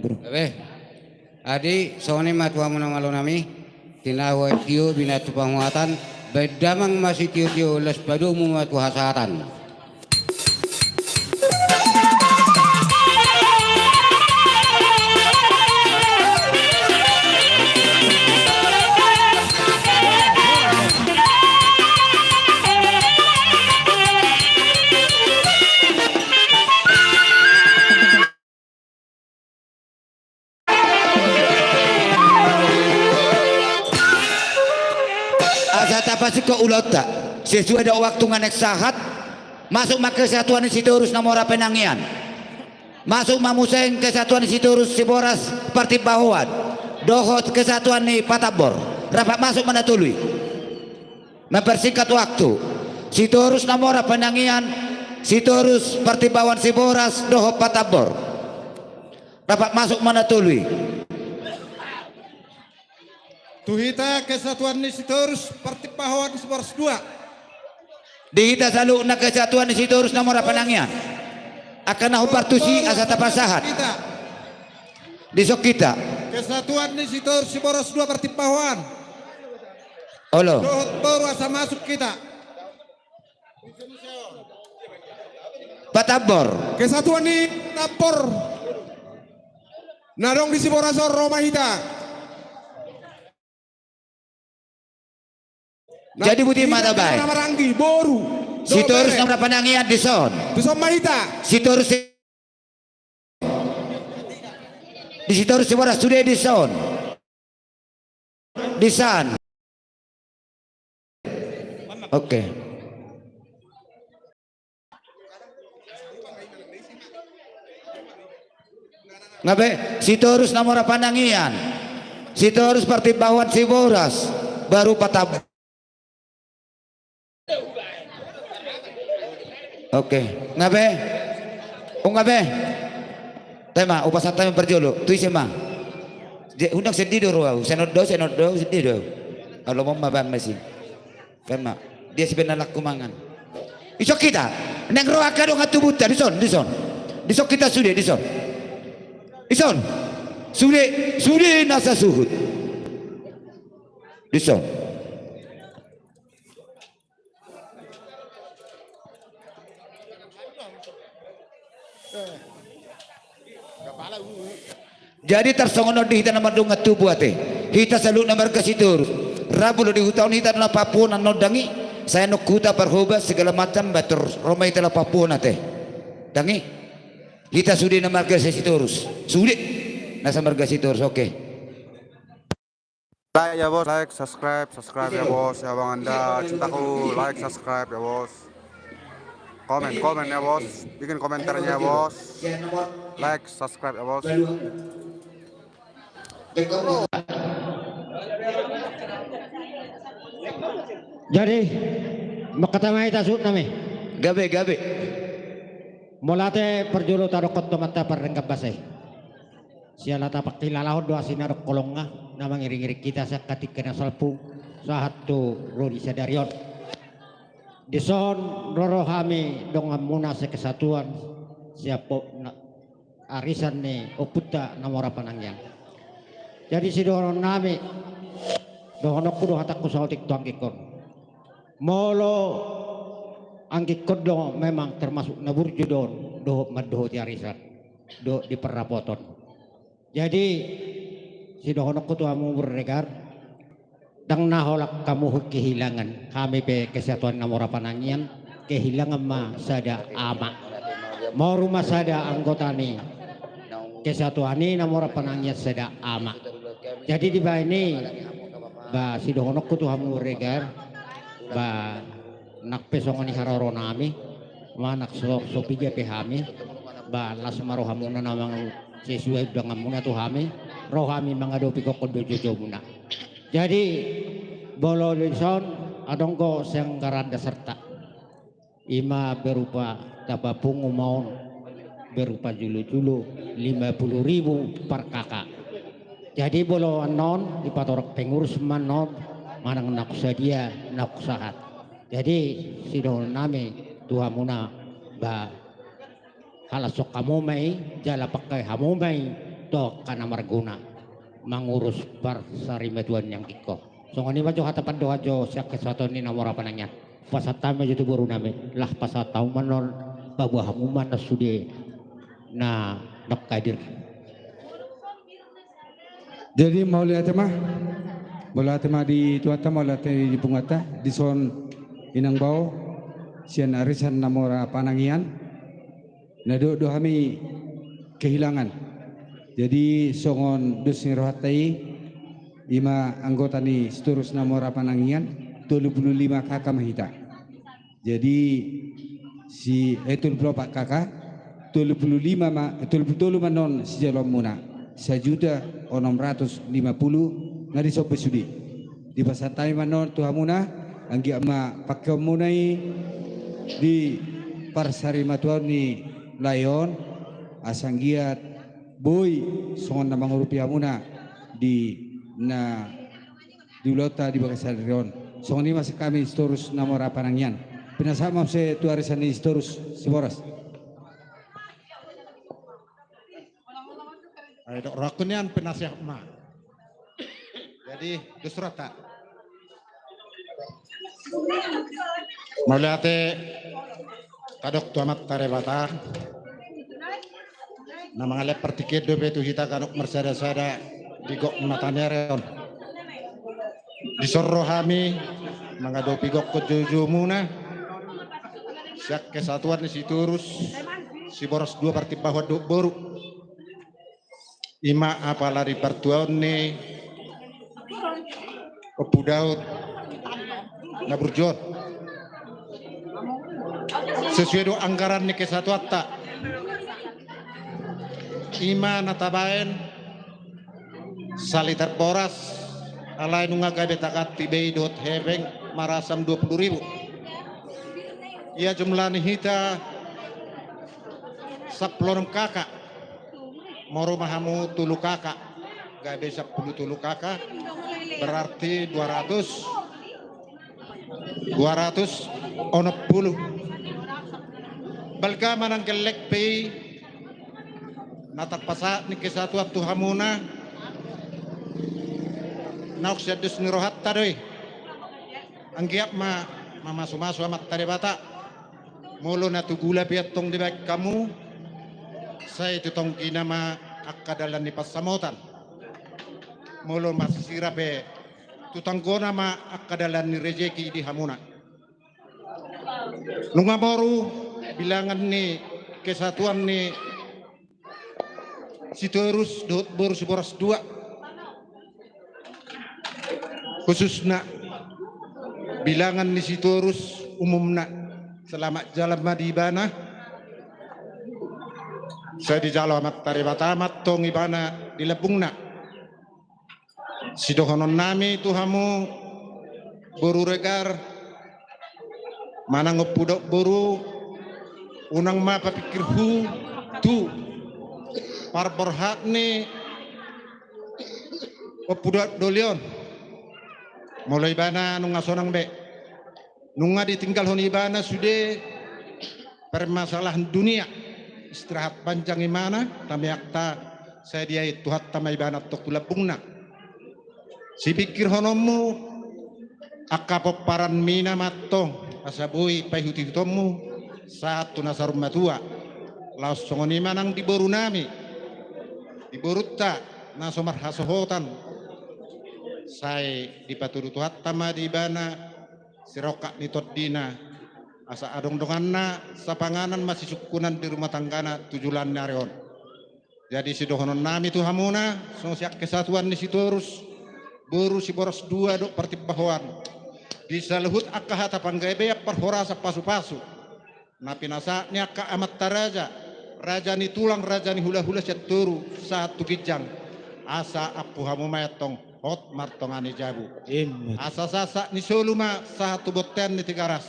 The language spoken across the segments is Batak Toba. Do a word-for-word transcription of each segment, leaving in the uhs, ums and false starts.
Ebe. Adi, songon i ma tu hamu na malo nami. Tinahu aek tio, binatu panguatan. Baen damang ma sitio-tio, las padomu ma tu hasahatan. Asa tapasingkop ulaonta, sesuai dohot waktu nga naeng sahat. Masuk ma kesatuan ni Sitorus na mora Penangian. Masuk ma muse kesatuan ni Sitorus Siboras Partimbahoan dohot kesatuan ni Patambor. Rap masuk ma na tolu i. Mempersingkat waktu. Sitorus na mora Penangian, Sitorus Partimbahoan Siboras dohot Patambor. Rap masuk ma na tolu i. Tu hita kesatuan ni Sitorus Partimbahoan Siboras dua. Di hita saluhutna kesatuan ni Sitorus na mora Penangian. Angka na hombar tusi asa tapasahat. Hita. Dison hita. Kesatuan ni Sitorus Siboras dua Partimbahoan. Olo. Dohot boru asa masuk hita. Patambor. Kesatuan ni Patambor. Na adong di Siboras on, ro ma hita. Jadi boti ma tabaen. Na maranggi, boru. Sitorus na mora Penangian dison. Dison ma hita. Sitorus si-, di Sitorus Siboras sude dison. Disan. Oke. Nga be, Sitorus na mora Penangian. Sitorus Partimbahoan Siboras. Baru Patambor. Oke, nga be? O nga be? Tema, upasan tema parjolo, tu ise ma? Unang sendi do ro au, senot do, senot do, sendi do. Alo mom ma ban masi. Tema, dia si benar laku mangan. Isok kita, neng ro angka dongan tubunta, dison, dison. Disok kita sude, dison. Dison. Sude, sude nasa suhut. Dison. Jadi tarsongon on di hita na mardongan tubu ate. Hita saluhutna marga Sitorus. Ra molo di huta on hita na papuon annon dang i. Sai annon huta parhobas segala macam bator ro ma hita na papuon ate. Dang i. Hita sude na marga Sitorus. Sude. Nasa marga Sitorus, oke. Like ya bos, like, subscribe, subscribe ya bos, ya bang anda cintaku, like, subscribe ya bos. Komen, komen ya bos, bikin komentarnya ya bos. Like, subscribe ya bos. Jadi, makatamai tasut nami. Gabe, gabe. Molo ate parjolo tadokkon tu amanta pardenggan basa i. Siala tapangkilalahon do asi na dok holong nga, na mangiring-iring hita sian hatingki na salpu, sahat tu ro di sadari on. Dison ro hami donganmuna sekesatuan, sian po na, arisan ni ompunta na mora Penangian. Jadi sidohonon nami, dohononku do hatangku saotik tu anggingkon. Molo anggingkon do memang termasuk na burju do on, dohot mandohoti arisan, dohot di parrapoton. Jadi, sidohononku tu hamu Burregar, dang na holan hamu kehilangan, hami pe kesatuan na mora Penangian, kehilangan ma sada ama. Moru ma sada anggota ni kesatuan i na mora Penangian sada ama. Jadi dibaen i, ba sidohononku tu hamu Burregar, ba nang pe songon i haroro nami, manang so, so piga pe hami, ba las ma rohamuna na mangan sesuai undanganmuna tu hami, ro hami mangadopi gokhon dohot jojomuna. Jadi, molo dison, adong do sianggaran dasarta. Ima berupa tapapungu ma on, berupa julu-julu, lima puluh ribu per K K. Jadi molo annon, dipatorang pengurus ma annon, manang nunga sadia, nunga sahat. Jadi, sidohonon nami tu hamuna, ba, halashon hamu ma i, jala pangkaei hamu ma i, Tongka na marguna mangurus parsarimatuan ni anggingko. Songon i ma jo hata pandohan jo sian kesatuan ni na mora panangian. Pasahat hami jo tu boru nami, laos pasahat hamu ma non, paboa hamu ma non sude na dok hadir. Jadi mauliate ma, mauliate ma di Tuhanta, mauliate di punguanta, dison inang bao sian arisan na mora panangian. Na dok do hami kehilangan. Jadi songon dos ni rohanta i, ima anggota ni Sitorus na mora panangian, tolu pulu lima K K ma hita. Jadi si eh, tolu pulu opat K K, tolu pulu lima ma, tolu pulu tolu ma non sijaloonmuna, sajuta onom ratus lima pulu na disomba sude. Dipasahat hami ma non tu hamuna, anggiat ma pakeonmuna i di parsarimatuaon ni lae on, asa anggiat boi songon na mangurupi hamuna di na di ulaonta di bagasan ari on. Songon i ma sian hami Sitorus na mora panangian. Pinasahat ma muse tu arisan ni Sitorus Siboras. Ai dok rohangku nian pinasahat ma. Jadi dos rohanta. Mauliate tadok tu Amanta Debata na mangalehon partingkian dope tu hita ganup marsadasada di gok ni mata ni ari on. Dison ro hami mangadopi gokhon joujoumuna sian kesatuan ni Sitorus Siboras dua Partimbahoan dohot boru. Ima apala di partuaon ni Ompu Daud na burju on. Sesuai do anggaran ni kesatuanta. Ima na tabaen saliter boras, alai nunga gabe taganti bei dohot hepeng marasam dua pulu ribu. Ia jumlah ni hita sampulu onom K K. Molo ma hamu tolu K K, gabe sampulu tolu K K, berarti dua ratus, dua ratus onom pulu. Balga manang gelleng pe i na tarpasahat ni kesatuan tu hamuna, naung sian dos ni rohanta do i. Anggiat ma mamasumasu Amanta Debata. Molo na tu gula pe antong dibaen hamu, sai tu tonggina ma angka dalan ni pansamotan. Molo marsisira pe, tu tanggona ma angka dalan ni rejeki di hamuna. Nunga moru bilangan ni kesatuan ni Sitorus dohot boru Siboras dua. Khususna bilangan ni Sitorus umumna, selamat jalan ma di ibana. Sai dijalo Amanta Debata ma antong ibana di lambungna. Sidohonon nami tu hamu boru Regar, manang Ompu dohot boru, unang ma papingkirhu tu parborhat ni Ompu dohot doli on. Molo ibana nunga sonang be. Nunga ditinggalhon ibana sude permasalahan dunia. Istirahat panjang ibana, tamiangta, sai diain Tuhanta ma ibana antong tu lambungna. Sipingkirhononmu angka pomparanmina ma antong, asa boi paihutihutonmu sahat tu na saur matua. Laos songon i ma nang di boru nami, di borunta na so marhasohotan, sai dipatudu Tuhanta ma di ibana sirongkap ni tondina, asa adong donganna sapanganan masisungkunan di rumah tanggana tu joloan ni ari on. Jadi sidohonon nami tu hamuna, songon sian kesatuan ni Sitorus, boru Siboras dua dohot partimbahoan, di saluhut angka hata panggabean, parhorasan, pasupasu na pinasahat ni angka amanta raja, raja ni tulang, raja ni hulahula sian toru sahat tu ginjang, asa ampu hamu ma i antong hot martonga ni jabu. Ima. Asa sahat ni solu ma sahat tu bontean ni Tigaras.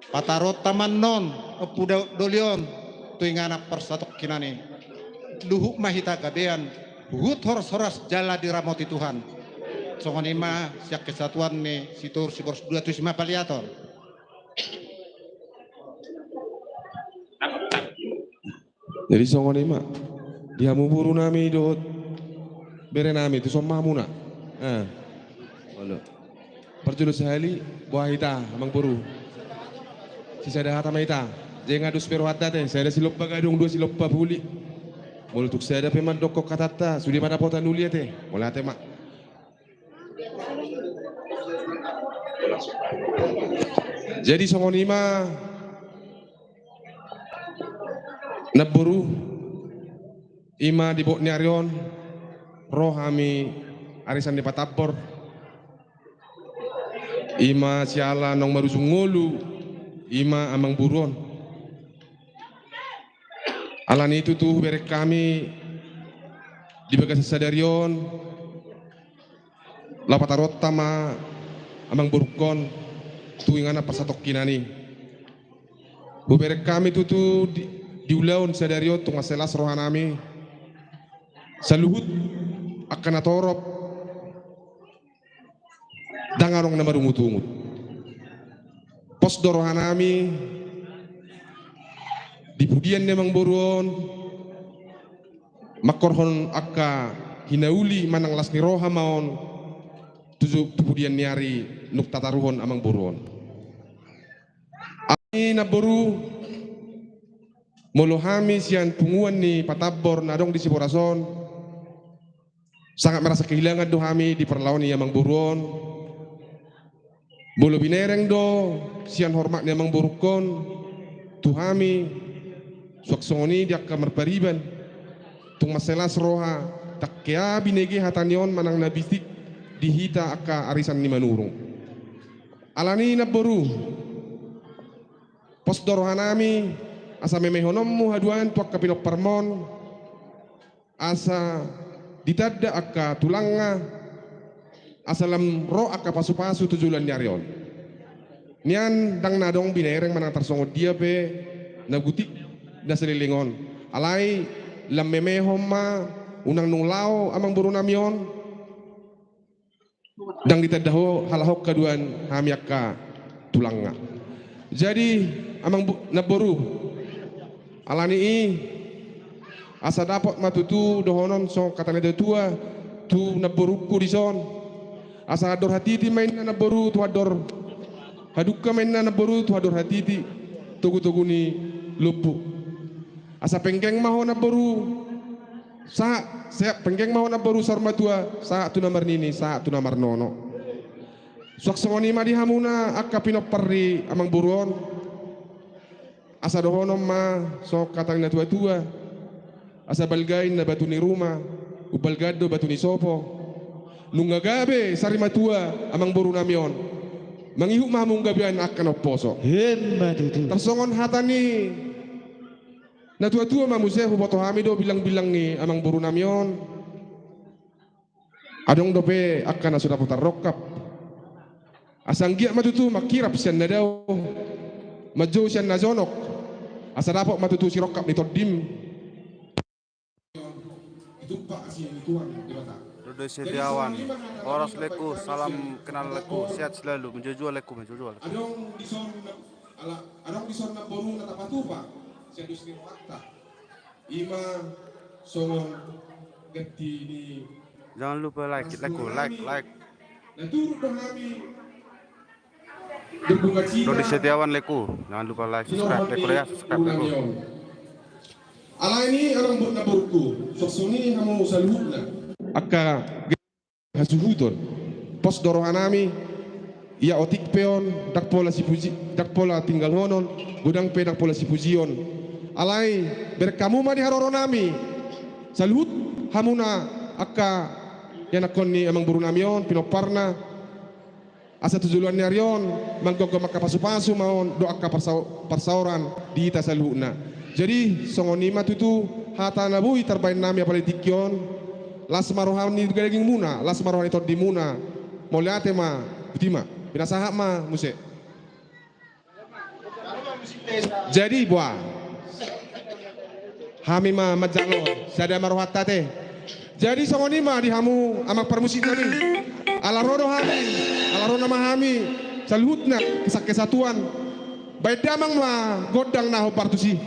Pataruonta ma annon Ompu Daud doli on tu inganan parsatongkinan i. Luhut ma hita gabean, huhut horas-horas jala diramoti Tuhan. Songon i ma sian kesatuan ni Sitorus Siboras dua, tusi ma paliaton. Jadi songon i ma. Di hamu boru nami dohot bere nami, tu son ma hamuna. Eh. Olo. Parjolo sahali, boha hita, amang boru. Sisada hata ma hita. Jala nga dos pe rohanta ate, sada silompa gadong, dua silompa puli. Molo tung sada pe mandokkon hatanta, sude ma dapotan uli ate. Molo ate ma. Jadi songon i ma, namboru, i ma di bot ni ari on, ro hami arisan ni Patambor, i ma siala naung marujung ngolu, i ma amang boru on. Alani i tutu hubereng hami di bagasan sadari on, laho pataruhonta ma amang borungkon tu inganan parsatongkinan i. Hubereng hami tutu di, di ulaon sadari on tung mansai las roha nami. Saluhut angka na torop, ndang adong na marungutungut. Pos do roha nami di pudian ni amang boru on, manghorhon angka hinauli manang las ni roha ma on tu, tu pudian ni ari naung tataruhon amang boru on. Alani i namboru, molo hami sian punguan ni Patambor na adong di Siboras on, sangat merasa kehilangan do hami di parlao ni amang boru on. Molo binereng do sian hormat ni amang borungkon tu hami, suang songon i di angka marpariban, tung mansai las roha, ndang hea binege hata ni on manang na bisik di hita angka arisan ni Manurung. Alani i namboru, pos do roha nami asa memehononmu haduan tu angka pinomparmon, asa ditanda angka tulangna, asa lam ro angka pasupasu tu joloan ni ari on. Nian ndang na adong binereng manang tarsongon dia pe na gutik na saleleng on. Alai lam memehon ma, unang nunga laho amang boru nami on, ndang ditanda ho halak on haduan hami angka tulangna. Jadi amang bo-, namboru, alani i asa dapot ma tutu dohonon songon hata ni natuatua tu namborungku dison. Asa andor hatiti ma inna namboru tu andor, hadungka ma inna namboru tu andor hatiti, togutogu ni lombu. Asa penggeng ma ho namboru, sahat, sahat, penggeng ma ho namboru saur matua, sahat tu na marnini, sahat tu na marnono. Suang songon i ma di hamuna angka pinompar ni amang boru on. Asa dohonon ma songon hata ni natuatua: Asa balga inna batu ni ruma, umbalgaan do batu ni sopo. Nunga gabe sarimatua amang boru nami on, mangihut ma hamu gabean angka na umposo. Emma tutu. Tarsongon hata ni natuatua ma muse huboto hami do bilangbilang ni amang boru nami on. Adong dope angka na so dapot tarrongkap. Asa anggiat ma tutu mangkirap sian na dao, manjou sian na jonok, asa dapot ma tutu sirongkap ni tondim. Dodoi Setiawan, horas lengku, salam kenal lengku, sehat selalu, menjua-jua lengku, menjua-jua lengku. Adong dison, ala, adong dison namboru na tapatupa sian dos ni rohanta. Ima songon ganti ni. Jangan lupa like, lengku, like, like. Na turut do hami. Dodoi Setiawan lengku, jangan lupa like, subscribe lengku ya, subscribe lengku. Alani i amang boru, namborungku, suang songon i hamu saluhutna. Angka hasuhuton. Pos do roha nami, ia otik pe on, ndang pola sipuji, ndang pola tinggalhonon, godang pe ndang pola sipujion. Alai bereng hamu ma di haroro nami, saluhut hamuna angka ianakhon ni amang boru nami on, pinomparna. Asa tu joloan ni ari on, manggomgom angka pasupasu ma on, dohot angka parsa-, parsaoran di hita saluhutna. Jadi songon i ma tutu hata na boi tarbahen nami apala di tingki on. Las ma roha ni dagingmuna, las ma roha ni tondimuna. Mauliate ma, botima. Pinasahat ma muse. Jadi boha, hami ma manjalo, sada ma rohanta ate. Jadi songon i ma di hamu amang parmusik nami. Ala ro do hami, ala ro nama hami saluhutna sian kesatuan. Baen damang ma gondang na hombar tusi.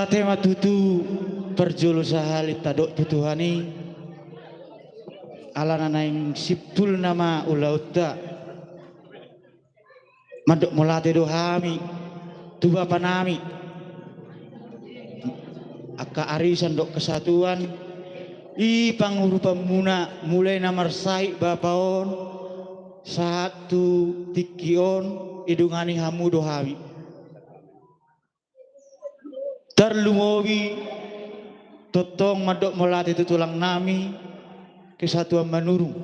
Ate ma tutu, parjolo sahali tadok tu Tuhan i, alana naeng simpul nama ulaonta. Mandok mauliate do hami tu bapa nami, angka arisan dohot kesatuan i pangurupanmuna, mulai na marsahit bapa on sahat tu tingki on, didongani hamu do hami. Tarlumobi tongtong mandok mauliate tu tulang nami, kesatuan Manurung.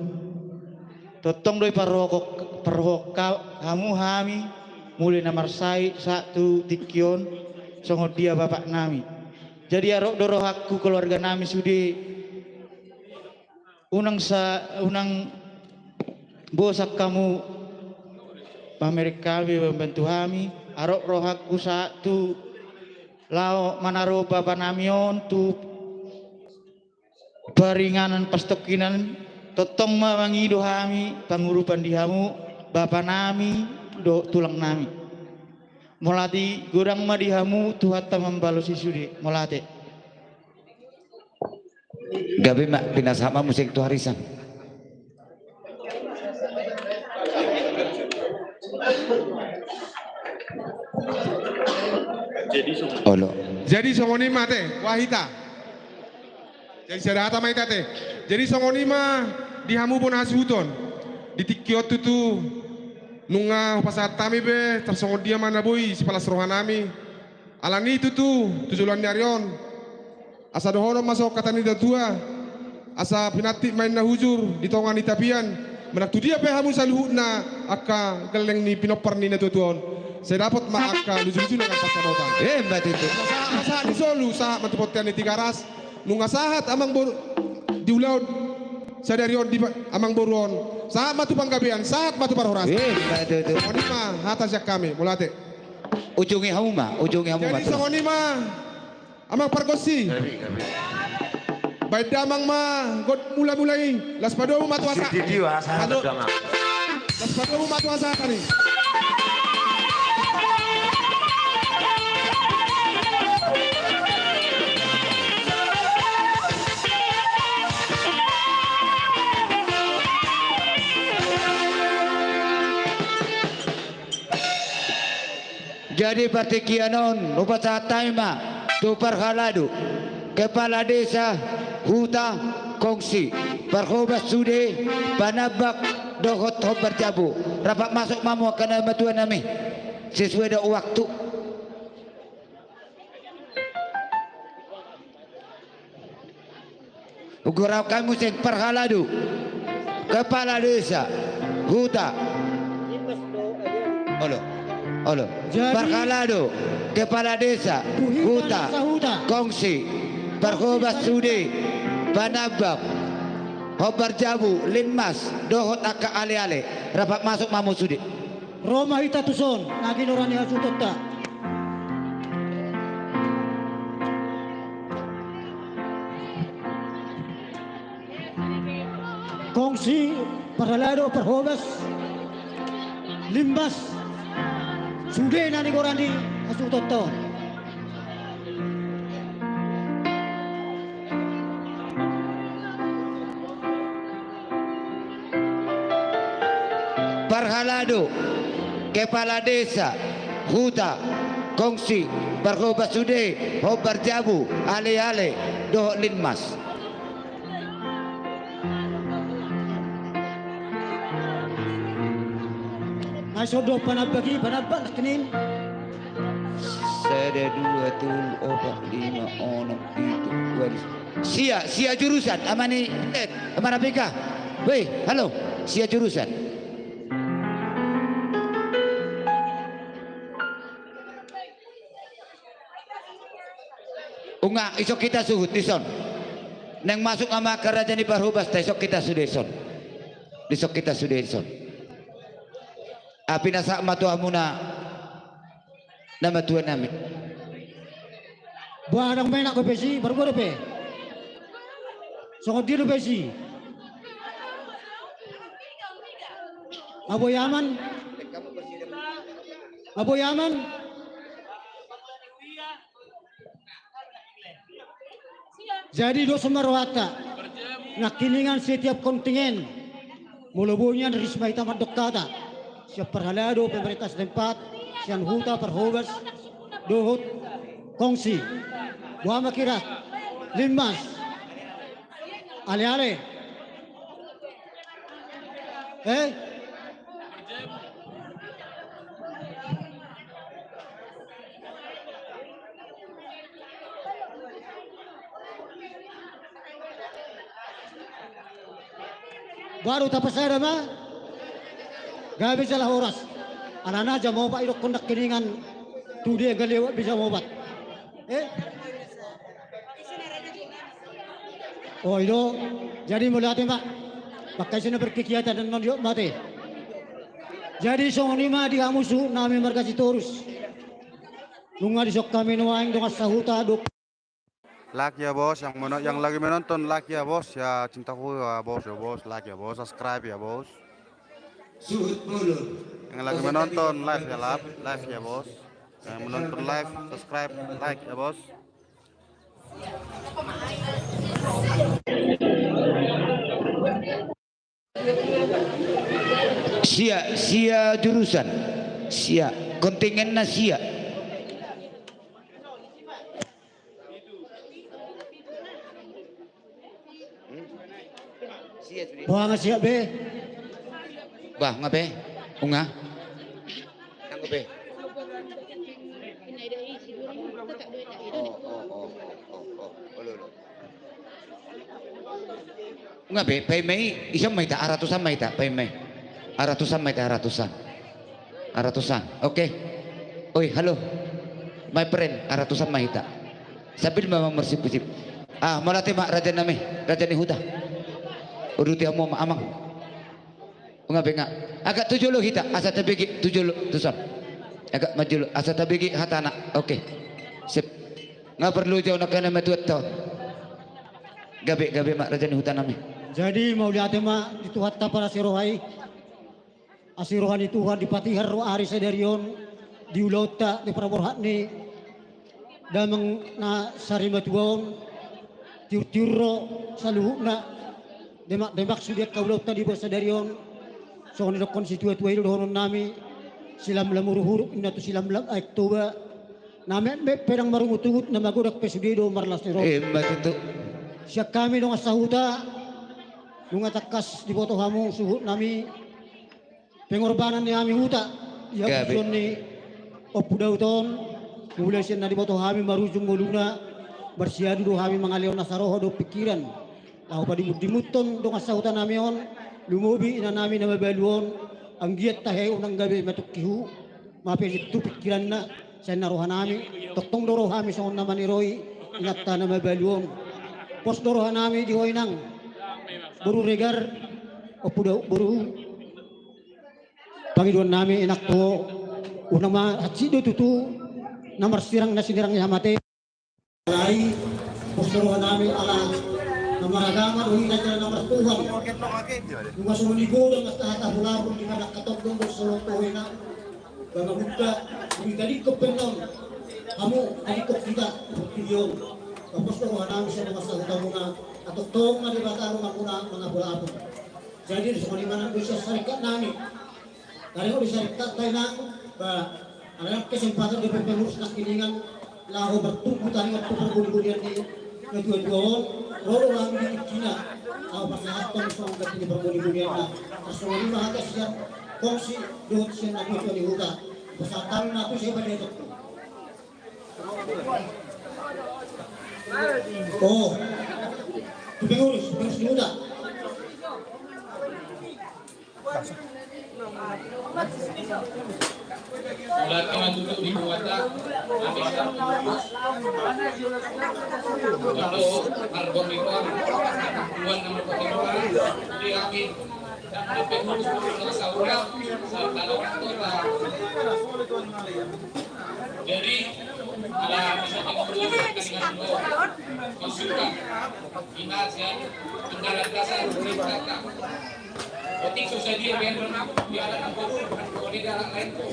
Tongtong do i parrohahon, parrohahon hamu hami, mulai na marsahit sahat tu tingki on, songon dia bapak nami. Jadi adong do rohangku keluarga nami sude. Unang sa, unang bosan hamu pamereng hami, mambantu hami. Adong rohangku sahat tu laho manaruhon bapa nami on tu paringanan pastongkinan, tongtong ma mangido hami pangurupan di hamu, bapa nami dohot tulang nami. Mauliate godang ma di hamu, Tuhanta mambalosi sude. Mauliate. Gabe ma, pinasahat ma muse tu arisan. Olo. Jadi songon i ma ate, wahita. Jadi sada hata ma hita ate. Jadi songon i ma di hamu bona hasuhuton. Di tingki on tutu nunga hupasahat hami be tarsongon dia ma na boi sipalas roha nami. Alani i tutu, tu joloan ni ari on, asa dohonon ma songon hata ni natua-tua, asa pinantik ma inna hujur di tonga ni tapian, manang tu dia pe hamu saluhutna angka gelleng ni pinompar ni natua-tua on, sai dapot ma angka luju-luju na nang pansamotan. Emma tutu. Asa, asa di solu, sahat ma tu bontean ni Tigaras, nunga sahat amangboru di ulaon sadari on di pa-, amangboru on, sahat ma tu panggabean, sahat ma tu parhorasan. Emma tutu. Songon i ma hata sian hami, mauliate. Ujungi hamu ma, ujungi hamu ma. Jadi songon i ma, amang pargonsi. Gabe, gabe. Baen damang ma got mula-mula i, laos padomu ma tu hasahatan i. Sititi wa hasahatan damang. Laos padomu ma tu hasahatan i. Jadi partingkian on hupasahat hami ma tu parhalado, kepala desa, huta, kongsi, parhobas sude, panambak dohot hombar jabu. Rap masuk ma hamu angka na matua nami sesuai dohot waktu. Hugoarahon hami muse parhalado, kepala desa, huta. Olo, olo. Jadi, parhalado, kepala desa, tu hita huta, nasa huta, kongsi, parhobas sude, panambak, hombar jabu, linmas dohot angka ale-ale. Rap masuk ma hamu sude. Ro ma hita tuson, na ginora ni hasuhutonta. Kongsi, parhalado, parhobas, linmas, sude na nigora ni hasuhutonta on. Parhalado, kepala desa, huta, kongsi, parhobas sude, hombar jabu, ale-ale, dohot linmas. Ai songon panambak i, panambak nangkin. Sada, dua, tolu, opat, lima, onom, pitu, walu. Sia, sia jurusan, ama ni, eh, ama Rafika. Weh, halo, sia jurusan. Nunga, dison hita suhut, dison. Naeng masuk ama angka raja ni parhobasta, dison hita sude dison. Dison hita sude dison. Api na sahat ma tu hamuna na matua nami. Boha, adong menak dope si, baru boha dope. Songon dia dope si. Aboi aman. Aboi aman. Jadi dos ma rohanta nangkiningan setiap kontingen. Molo boi nian ris ma hita mandok hata sian parhalado, pemerintah setempat, sian huta, parhobas, dohot kongsi. Boha ma hira, Linmas, ale-ale. Eh? Baru tapasada ma. Gabe jala horas. Alana jam opat idokkon nangkiningan tu dia gale be jam opat. Eh? Oh, i do. Jadi mauliate ma. Mangkaisa na berkegiatan dan non diok mate. Jadi songon i ma di hamu suhut nami marga Sitorus. Nunga dison hami nuaeng dongan sahuta do. Like ya bos, yang meno-, yang lagi menonton like ya bos, ya cintaku ya bos, ya bos, like ya bos, subscribe ya bos. Suhut bolon. Yang lagi menonton live ya, lap, like ya bos. Yang menonton live, subscribe, like ya bos. Sia, sia jurusan. Sia, kontingenna sia. Bah, nga siap be. Bah, nga be. Unga. Nang be. Oh, oh, oh, oh, oh, oh. Olo, olo. Nga be, paima i, ison ma hita, aratusan ma hita, paima i. Aratusan ma hita, aratusan. Aratusan, oke. Oi, halo. My friend, aratusan ma hita. Sambil ma marsipusip. Ah, mauliate ma raja nami, raja ni huta. Uduti hamu ma amang. Nga be nga. Agak tu jolo hita, asa tabege tu jolo, tuson. Agak ma jolo, asa tabege hatana. Oke. Sip. Nga perlu jau na kana matuat taon. Gabe, gabe ma raja ni huta nami. Jadi mauliate ma di Tuhanta parasi roha i. Asi roha ni Tuhan dipatiar ro ari sadari on di ulaonta di parborhat ni damang na sarimatua on, tiur-tiur ro saluhutna demak-demak sude angka ulaonta di bagasan sadari on. Songon didokkon situatua i do dohonon nami, silamlam huruk-huruk inna tu silamlam aek Toba. Na metmet pe ndang marungutungut, na magodang pe sude do marlas ni roha. Ima tutu. Sian hami dongan sahuta, nunga tangkas diboto hamu suhut nami. Pengorbanan ni hami huta di hapuson ni Ompu Daud on, mulai sian na diboto hami marujung ngoluna, marsiadu do hami mangalehon na saroha dohot pingkiran. Laho padimundimunhon dongan sahuta nami on, lumobi ina nami na mabalu on, anggiat tahe unang gabe matungkihu, mape tu pingkiranna, sian na roha nami, tongtong do roha nami songon na maniroi inanta na mabalu on. Pos do roha nami di ho inang, boru Regar, Ompu Daud boru. Pangidoan nami inang tu ho, unang ma hansit do tutu na marsirang na sinirang ni hamate. Alai pos do roha nami ala na maragama do hita jala na martuhan. Nunga songon i godang hata-hata hulahul di mana hatondong do songon tu ho inang. Bagamunta, huditadingkon pe annon hamu, tadingkon hita di portibi on. Pos do roha nami sian dongan sahutamuna, antong tongtong ma Debata rumangmuna mangapulapul. Jadi songon i ma nang do sian saringkat nami. Taringot di saringkatta inang, ba, ala nang kesempatan dope pengurus nangkiningan laho martumbu taringot tu parbodibodian ni natuatua on, ro do hami di tingkina laho pasahathon songon ganti ni parbodibodianna. Tarsongon i ma hata sian kongsi dohot sian natuatua ni huta. Pasahat hami ma tu siapa dia tu. Oh, tu pengurus, pengurus ni huta. Ulat kena duduk di kuota. Habis. Kalau harga mikor, tuan nomor ketiga, di kami. Sampai ngurus-ngurus saura, saura kota. Jadi, ala bisa diurus dengan masukan. Ingat ya, anggaran dasar pemerintah. Penting susah dia biar berlaku, biar ada kabur, kalau dia ada lain tuh.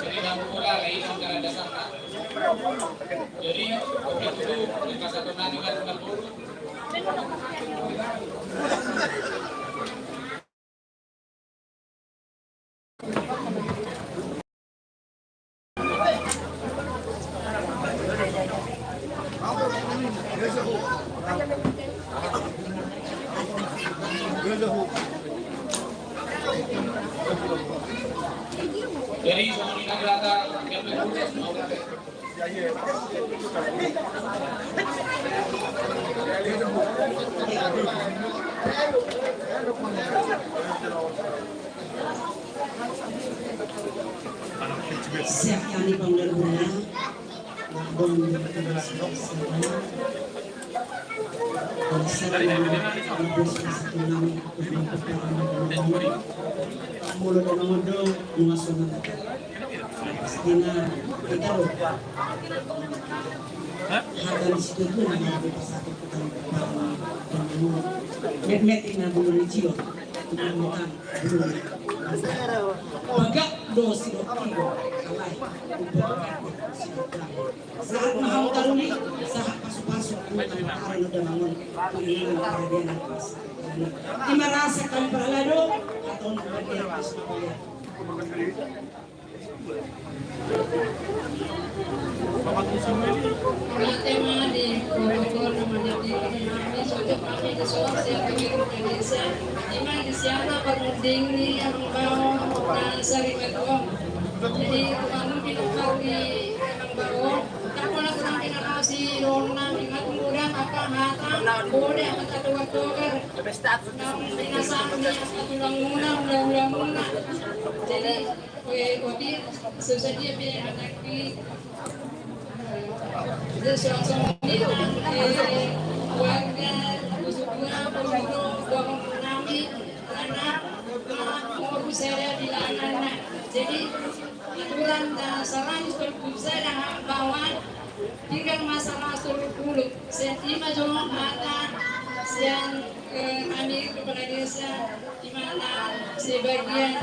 Jadi, jangan pula lagi anggaran dasar. Jadi, waktu itu, di masa tenang, kan, Siap kami pangdalbuna. Molo na mangondo, molo na mangondo. Pastinya kita loh. Hata di situ tuh nanya di pasar itu kan. Met-met ina bulu ni jiwa. Ina mutan bulu ni. Bagak do sidok igo. Alai. Sahat ma hamu taruli, sahat pasu-pasu. Ina mutan bulu ni. Ima rasa kami parhalado. Atau nanti pas. Mauliate ma di protokol na mandapingkon hami, songon hami di son sian pemilik Indonesia, ima di siana parmunding ni amang bao na sarimatua. Jadi, tumanggung pinompar ni amang bao, tangkola kurang pinarasi dona, ingat muda, apa hata, boda, hata togar-togar. Nang pinasam ni apa tulang muna, mula-mula muna. Jadi, Oke, oke, sesadia pe anak di, eh, dia seorang suami, eh, warga Kusutua, Pemiro, Bawang Nami, anak, mau saya bilang anak. Jadi, aturan, eh, seratus dua puluh saya dah bawa, tinggal masalah sepuluh. Saya terima jawab kata, sian, eh, kami kepala desa, Di mana sebagian,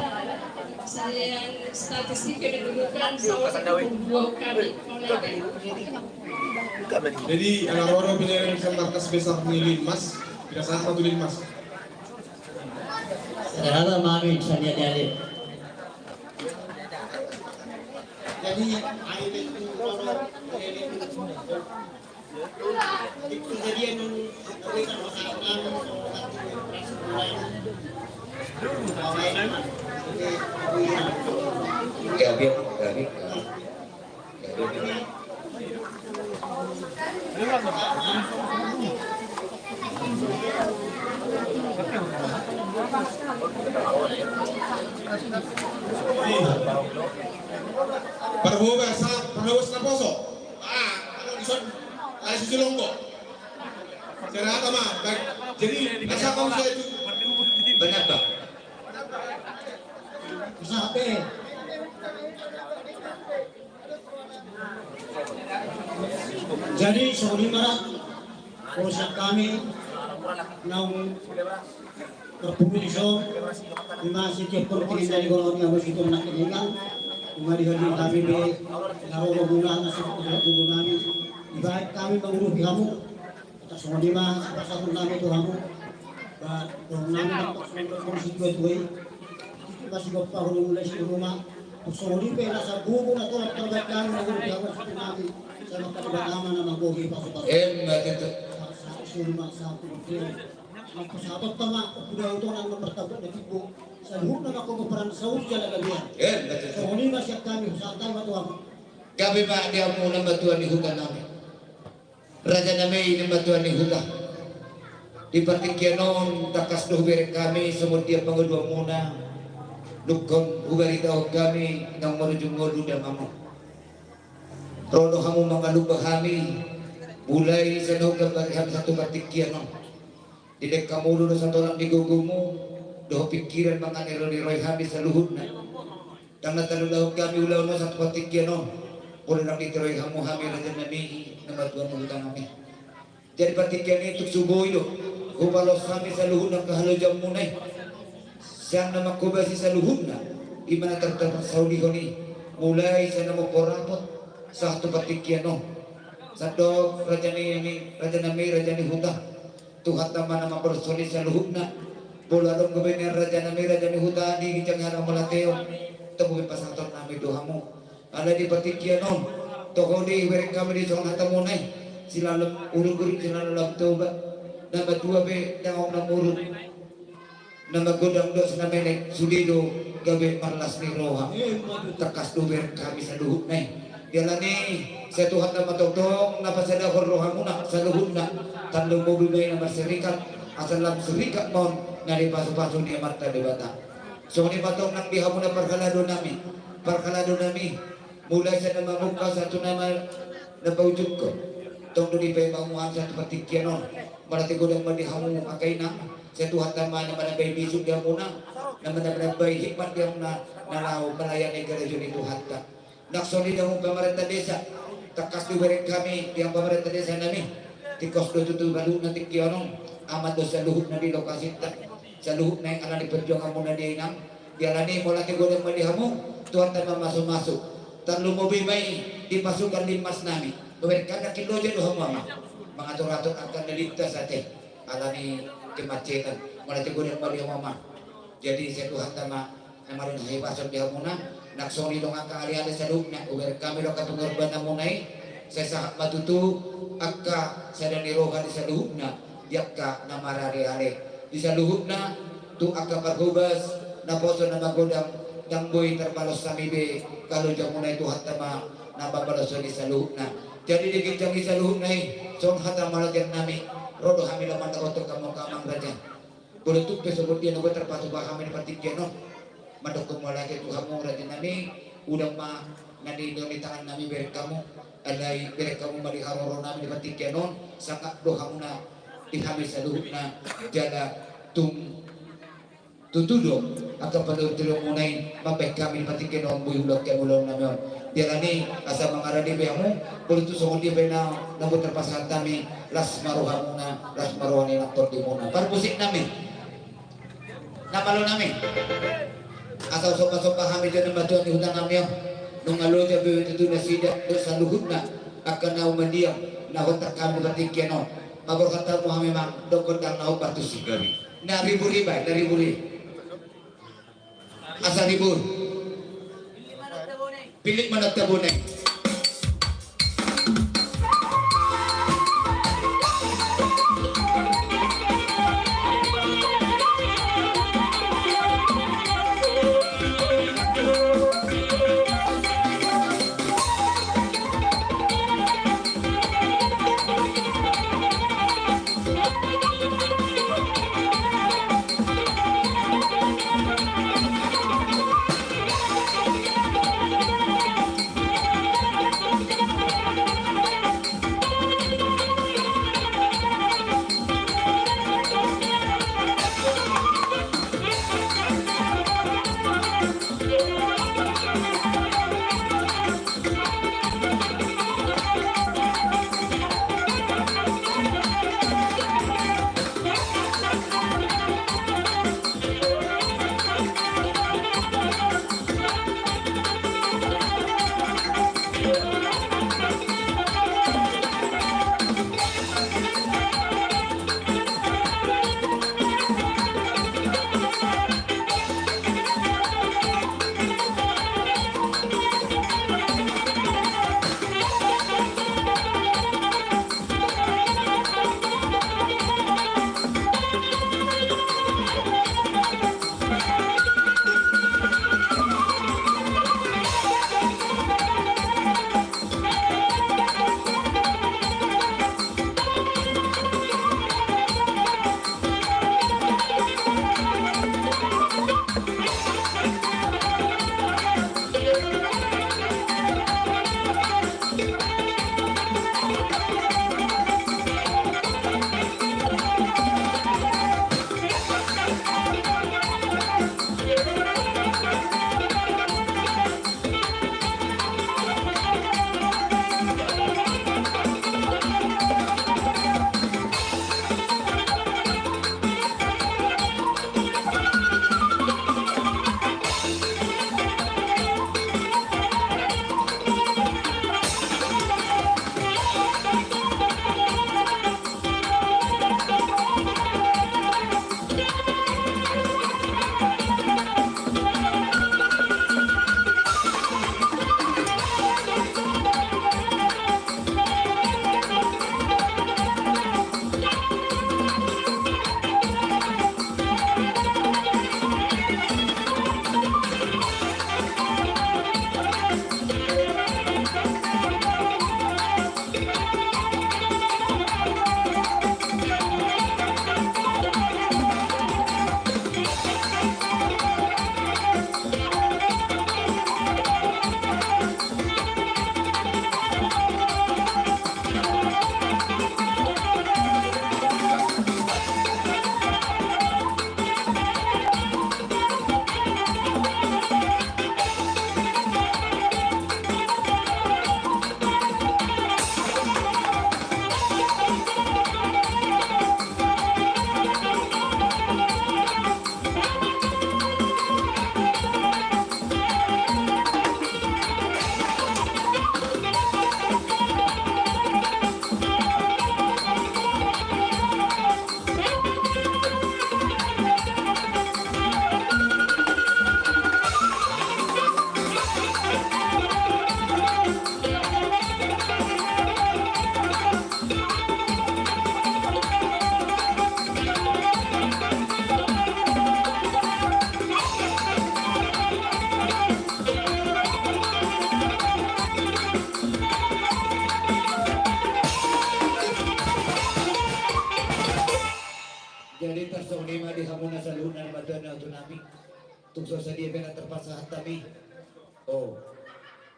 sebagian statistik kedudukan sawo satu koma dua kami. Jadi, ala ro do pinangido sian markas besar ni Linmas, pinasangka tu Linmas. Sederhana mami, sania diale. Jadi, ayo. Parhobas, parhobas naposo. Ah, anu dison, ah, susu longgo. Serata ma, baik. Jadi, asa kau saya itu. Benar, Bang. Bisa, Bang. Jadi, songon i ma, proses kami, naung Terpungkiri so, ima sitiap pertingin dari golongan yang begitu nak kenyang, ima di hati kami be, naro guna, nasib guna, ibarat kami mengurupi kamu, kata songon ima, sapa satu nami tu kamu, ba, dong nami, dong nami, dong nami, dong nami, masih gopar, dong mulai si rumah, songon i pe rasa gugu na tolap terbaik kami, mengurupi kamu, satu nami, sama kami, nama gogi, pasu-pasu. Em, begitu. Satu rumah, satu rumah. Mangko sahabat ma, udah itu nang nomor tabrak na timbo. Saluhutna mangko peran saur jala gabean. Eh, betul. Songon i ma sian kami, sahat ma tu hamu. Gabe ma di hamu na matua ni huta nami. Raja nami na matua ni huta. Di partingkian on tangkas do hubereng hami songon dia pangaduanmuna. Dungkon hubaritahon hami naung marujung ngolu damang on. Ro do hamu mangalumba hami, mulai sian on gambari hami sahat tu partingkian on. Dilehon hamu do satoran ni gogomu, dohot pingkiran mangan ni ro ni roha hami saluhutna. Ndang na tarulahon hami ulaon on sahat tu partingkian on. Molo ndang ditiroi hamu hami raja nami, na matua ni huta nami. Jadi partingkian i tung so boi do, hupalos hami saluhutna angka halojaonmuna i. Sian na manghobasi saluhutna, ima na tartapasaulihon i, mulai sian na mompo rapot, sahat tu partingkian on. Sandok raja ni, raja nami, raja ni huta. Tuhanta ma na mamboan songon i saluhutna. Molo adong gabe nian raja nami, raja ni huta di ginjang ni haramuan mauliate on. Tong be pasahaton nami do hamu. Ala di partingkian on, toho do hubereng hami di songon hatamuna i. Silalam uruk-uruk silalam Toba. Na matua pe dang adong na muruk. Na magodang dos na menek, sude do gabe marlas ni roha. Tangkas do bereng hami saluhutna i. Dialani sai Tuhanta ma tongtong na pasadahon rohamuna saluhutna. Tarlumobi ma i na marserikat, asa lam serikat ma on na dipasupasu ni Amanta Debata. Songon i ma tong nang di hamuna parhalado nami, parhalado nami. Mulai sian na mamungka sahat tu na ma-, na paujungkon. Tong do dipaima hamu sahat tu partingkian on. Mauliate godang ma di hamu angka inang. Sai Tuhanta ma na manambai bisuk di hamuna, na manambai hikmat di hamuna na laho malayani gareja ni Tuhanta. Nang songon i di hamu pamarenta desa, tangkas do bereng hami di hamu pamarenta desa nami. Tingkos do tutu saluhutna tingki on, aman do saluhutna di lokasinta. Saluhutna i ala ni perjuanganmuna dia inang. Dialani mauliate godang ma di hamu, Tuhanta ma mamasumasu. Tarlumobi ma i di pasukan limas nami. Bereng hami, na kiloja do hamu amang mangatur-atur angka na lintas ate ala ni kemacetan. Mauliate godang ma di hamu amang. Jadi sai Tuhanta ma na maringahipason di hamuna. Nang songon i do angka ale-ale saluhutna, hubereng hami do angka pengorbananmuna i. Sai sahat ma tutu angka sada ni roha di saluhutna, di angka na marale-ale di saluhutna, tu angka parhobas, naposo na magodang, ndang boi tarbalos hami be kalojaanmuna i, Tuhanta ma na mambalos on di saluhutna. Jadi di ginjang i saluhutna i, songon hata mauliate nami, ro do hami laho mandapothon hamu angka amang raja. Molo tung pe songon dia na boi tarpatupa hami di partingkian on, mandokkon mauliate tu hamu raja nami. Unang ma na nidok ni tangan nami bereng hamu, alai bereng hamu ma di haroro nami di partingkian on, sangap do hamuna di hami saluhutna. Jala tung tutu do angka panuturianmuna i mambahen hami di partingkian on, boi huulahon hami ulaon nami on. Dialani asa mangarade be hamu, molo tung songon dia pe na, na boi tarpasahat hami, las ma rohamuna, las ma roha ni nang tondimuna. Parmusik nami, na malo nami, asa somba-somba hami jo na matua ni huta nami on. Nunga loja be tutu nasida dohot saluhutna angka na umandiang na huhut hami di partingkian on. Paborhat hamu hami amang, dokkon ndang na hombar tusi. Na ribur i baen, na ribur i. Asa ribur. Pilih mana tabone. Jadi tarsongon i ma di hamuna saluhutna na martua ni ompung nami. Tung so sadia pe na tarpasahat hami. Oh.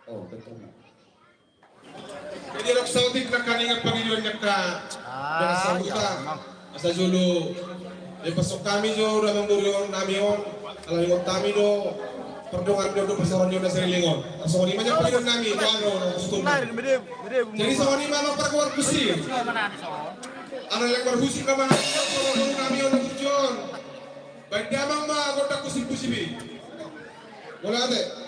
Oh, betul. Jadi adong saotik nangkaningan pangidoan ni angka dongan sahuta. Asa jolo dipasok hami jo damang boru nami on. Ala ingot hami do pardongan ni on do pasaoran ni on na saleleng on. Songon i ma jo pangidoan nami. Jadi songon i ma pargoar kusi. Ala leleng marhusip nama boru nami on na burju on. Baen damang ma gondang husip-husip i. Mauliate.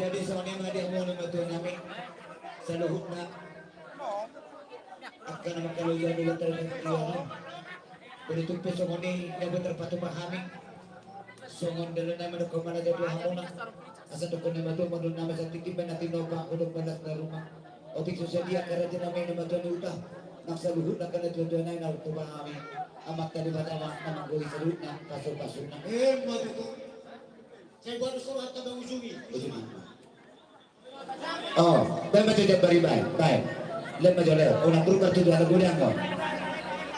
Jadi songon i ma di hamu na martua nami saluhutna. Angka na mangkaloja ni latar ni tuan. Boru tung pe songon i na boi tarpatupa hami. Songon dalan na mandok hamu na jadi hamuna. Asa tongkon ni matua mandok nama satu tiba nanti nopa udok balas na rumah. Otik so sadia karaja nami na matua ni uta. Nang saluhutna angka na tuatua nai na tupa hami. Amanta Debata ma na manggohi saluhutna pasu-pasuna. Eh, ma tutu. Sai buat surat ka bang ujungi. Ujungi. Oh, baen ma jo jambari baen, baen. Lem ma jo lem, unang berubah tu dua lagu dia kau.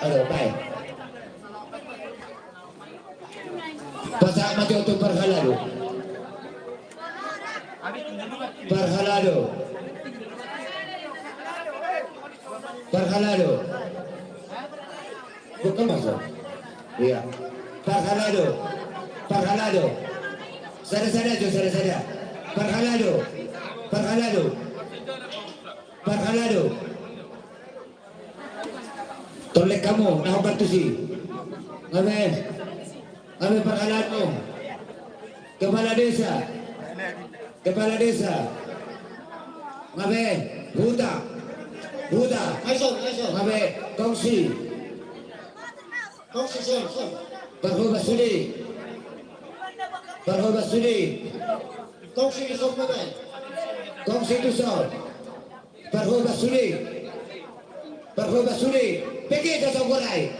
Aduh, baen. Pasahat ma jo tu parhalado. Parhalado. Parhalado. Bukan masuk. Iya. Parhalado. Parhalado. Sada-sada jo, sada-sada. Parhalado. Parhalado. Parhalado. Tolek hamu, na hombar tusi. Nga be. Nga be parhalado. Kepala desa. Kepala desa. Nga be, huta. Huta. Nga be, kongsi. Parhobas sude. Parhobas sude. Kongsi tuson. Parhobas sude. Parhobas sude. Pege jasa gorai.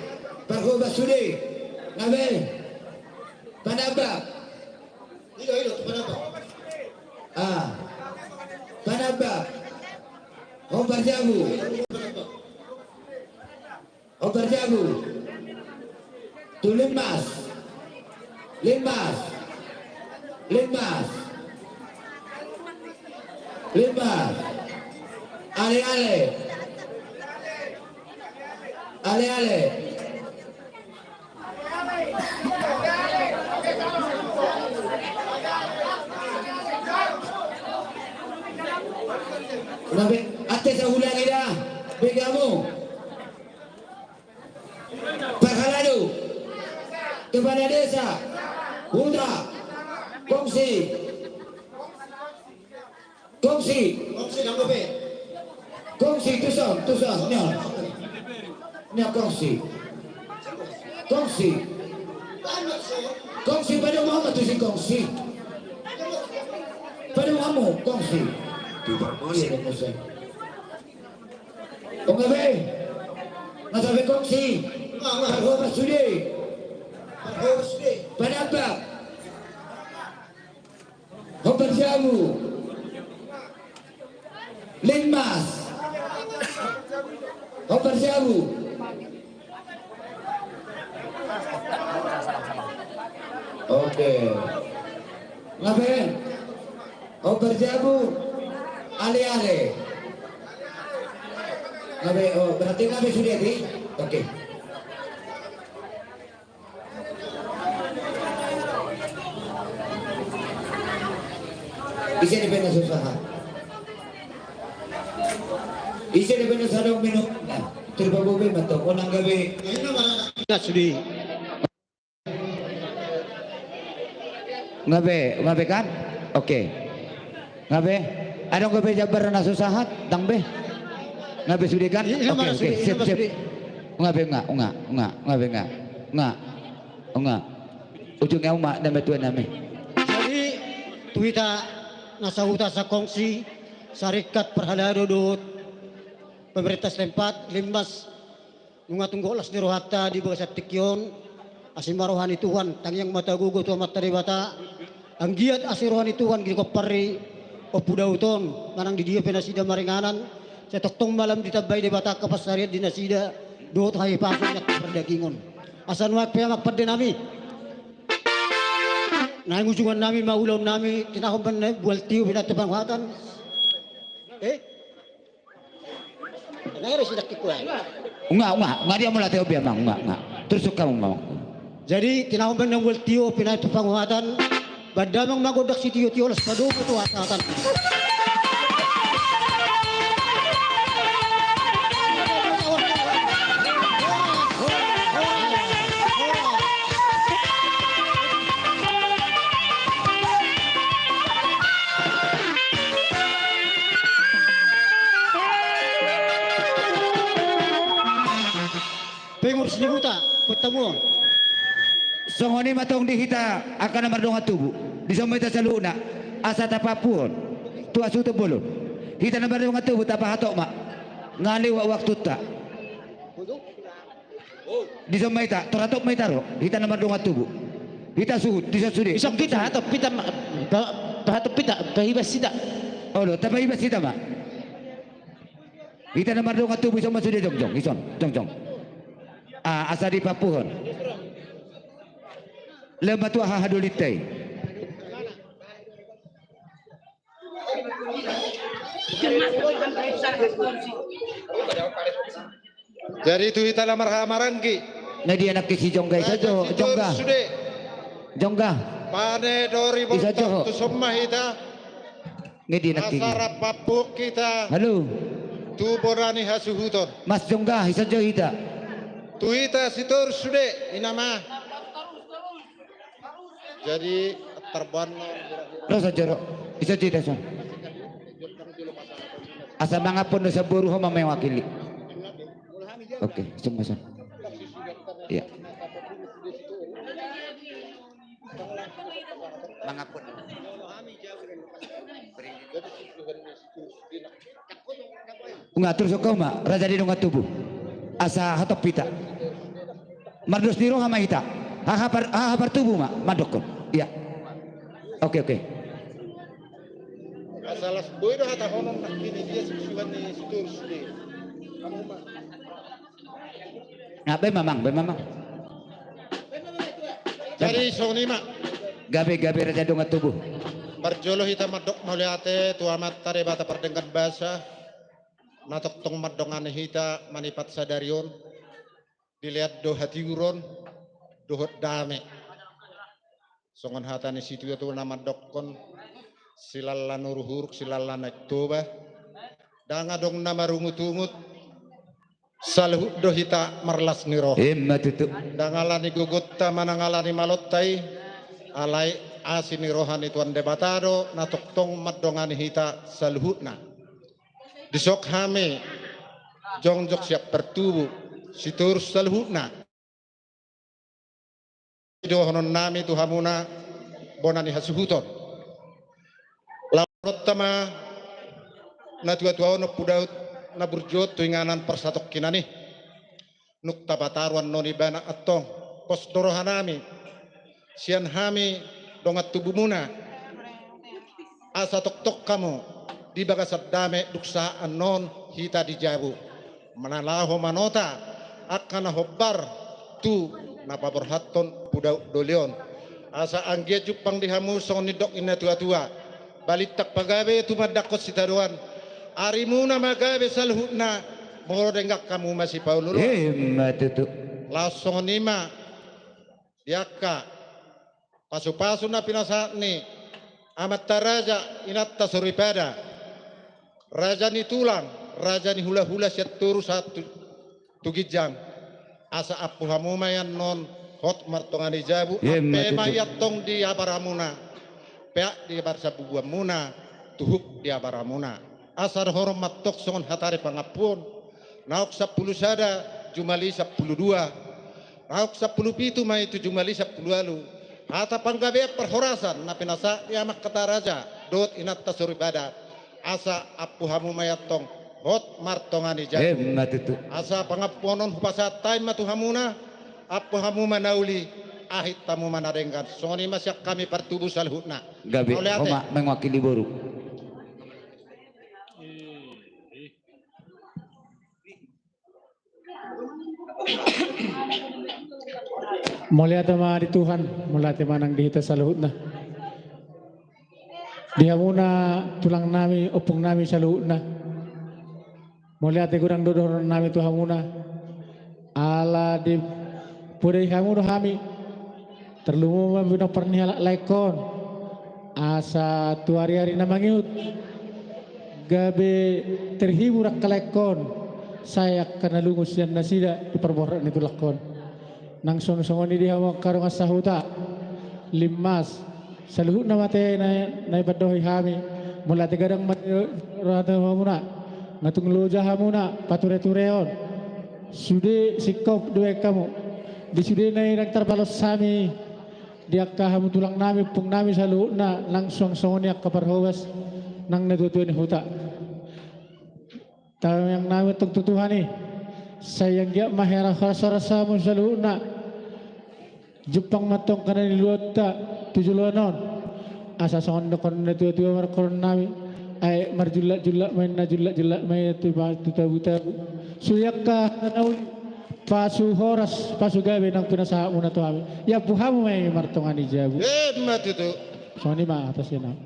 Parhobas sude. Nga be. Panambak. Ido, ido, tu panambak. Ah. Panambak. Hombar jabu. Hombar jabu. Tu Linmas. Linmas. Linmas. Linmas. Ale, ale. Ale, ale. Nga be, ate sa ulang ida. Begamu. Parhalado. Kepala desa. Huta. Kongsi. Kongsi. Kongsi, nang dope. Kongsi, tuson, tuson, nia. Nia kongsi. Kongsi. Kongsi, pade mau ma tusi kongsi. Pade mau kongsi. Tidak masuk. Iya, kongsi. O nga be. Nga sabe kongsi. Parhobas sude. Parhobas sude. Panambak. Hombar jabu. Linmas. Hombar jabu. Oke. Nga be. Hombar jabu. Ale, ale. Nga be, oh, berarti nga be sude, di? Oke. Ise dope na so sahat? Ise dope na so adong minum? Nah, terbabobe mato. Onang gabe. Nah, sudah. Nga be, nga be kan? Oke. Nga be. Adong gabe jambar na so sahat, dang be. Nga be sude kan? Oke, oke. Sip, sip. Nga be nga, nga, nga, nga be nga. Nga. Nga. Ujungna uma nama tua nami. Jadi tu hita na sahuta sakongsi, saringkat parhalado dohot pemerintah setempat, Linmas. Nunga tung gok las ni rohanta di bagasan tingki on, asi ma roha ni Tuhan, tangiang ma tagogo tu Amanta Debata, anggiat asi roha ni Tuhan di gompar ni Ompu Daud on, manang di dia pe nasida maringanan, sai tongtong ma lam ditambai Debata angka pansarian di nasida, dohot hahipason ni angka pardagingon. Asa nuaeng pe amang pande nami. Naeng ujungan nami ma ulaon nami, tinahon ma na bual tio pinaen tu panguhatan. Eh? Unga, unga, unga dia mula teo biar mang, unga, unga. Terus suka mang. Jadi tinahon ma na bual tio pinaen tu panguhatan. Ba damang ma gondang sitio-tio las padomu tu hata-hatan. Pengurus ni huta, huta muon. Songon i ma tong di hita angka na mardongan tubu. Dison ma hita saluhutna asa tapampuhon tu hasuhuton bolon. Hita na mardongan tubu tapahatop ma. Nga lewat waktunta. Dison ma hita, tor hatop ma hita ro, hita na mardongan tubu. Hita suhut, dison sude. Dison hita, hatop hita ma, pa-, pahatop hita, pahibas hita. Olo, tapahibas hita ma. Hita na mardongan tubu, dison ma sude jongjong, dison, jongjong. Ah, asa dipampuhon. Lema tu aha hadolinta i. Jadi tu hita na marhaha maranggi. Na dia nangkin si Jongga, isa jo, Jongga. Jongga. Pane dori borta tu son ma hita. Nga dia nangkin. Asa rap pampuhon hita. Halo. Tu bona ni hasuhuton. Mas Jongga, isa jo hita. Tu hita sitoru sude, ina ma. Jadi tarboan. Ro sajo ro. Isa jo hita son. Asa mangampun do saboru ho ma mewakili. Oke, sung ma son. Iya. Mangampun. Nga, torus hau ma, raja ni dongan tubu. Asa hatop hita. Mardos ni roha ma hita. Haha par-, haha partubu ma, mandokkon. Iya. Oke, oke. Asa las boi do hatahonon nangkin i dia singsuan ni si Torus di. Nga, baen ma amang, baen ma amang. Jadi songon i ma. Gabe, gabe raja dongan tubu. Parjolo hita mandok mauliate tu Amanta Debata pardenggan basa, na tongtong mandongani hita manipat sadari on, dilean do hatiuron dohot dame. Songon hata ni situatua na mandokkon, silala na uruk-uruk, silala na naeng toba. Ndang adong na marungut-ungut, saluhut do hita marlas ni roha. Ima tutu. Ndang ala ni gogonta manang ala ni malonta i, alai asi ni roha ni Tuhan Debata do na tongtong mandongani hita saluhutna. Dison hami jongjong sian partubu, si Torus saluhutna. Dohononnami tu hamuna bona ni hasuhuton. Laonta ma natuatua on Ompu Daud na burju on tu inganan parsatongkinan i. Dung tapataru annon ibana antong, pos do rohanami sian hami dongan tubumuna, asa tongtong hamu di bagasan dame dung sahat annon hita di jabu. Manang laho manota angka na hombar tu na paborhathon Ompu Daud doli on. Asa anggiat jumpang di hamu songon nidok ni natuatua. Balintang pagabe tumandangkon sitadoan. Arimuna ma gabe saluhutna, molo denggan hamu masipaolooloan. Ima tutu. Laos songon i ma di angka pasupasu na pinasahat ni amanta raja, inanta soripada, raja ni tulang, raja ni hulahula sian toru sahat tu, tu ginjang. Asa ampu hamu ma i annon hot martonga ni jabu. Ima tutu. Ampe ma i antong di abaramuna, peak di parsabubuanmuna, tuhuk di abaramuna. Asa dohonon ma antong songon hata ni pangampuon. Naung sampulu sada, jumadi sampulu dua. Naung sampulu pitu ma i tu jumadi sampulu ualu. Hata panggabean parhorasan na pinasahat ni amanta raja dohot inanta soripada. Asa ampu hamu ma i antong hot martonga ni jabu. Ima tutu. Asa pangampuon on hupasahat hami ma tu hamuna, ampu hamu ma na uli, ahit hamu ma na denggan. Songon i ma sian hami partubu saluhutna. Gabe. Mauliate. Ho ma mewakili boru. Mauliate ma di Tuhan, mauliate ma nang di hita saluhutna. Di hamuna tulangnami, ompungnami saluhutna. Mauliate godang do dohononnami tu hamuna. Ala dipodai hamu do hami. Tarlumobi ma pinompar ni halak laengkon. Asa tu ariari na mangihut gabe terhibur angka laengkon. Sai angka na lungun sian nasida di parborat ni tulangkon. Nang songon, songon i di hamu angka dongan sahuta. Limas. Saluhutna ma ate na, na ipandohi hami. Mauliate godang ma di roha tu hamuna. Nga tung loja hamuna pature-tureon. Sude singkop do baen hamu. Di sude na i ndang tarbalos hami. Di angka hamu tulangnami, ompungnami saluhutna, nang suang songon i angka parhobas nang natuatua ni huta. Tamiangnami antong tu Tuhan i. Sai anggiat ma hera horas-horas hamu saluhutna. Jumpang ma antong angka na niluluanta tu joloan on. Asa songon nidok ni natuatua ma dohononnami. Aek marjulak-julak ma inna, julak-julak ma i tu, tu tabu-tabu. Sude angka na uli, pasu horas, pasu gabe nang pinasahatmuna tu hami. Iampu hamu ma i martonga ni jabu. Ima tutu. Songon i ma hata sian hami.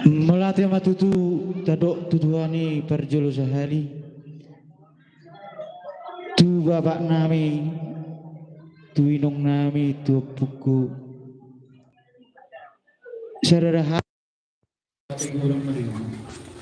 Mauliate ma tutu, tadok tu Tuhan i parjolo sahali. Tu bapaknami, tu inongnami, tu ompungku. Sada hata.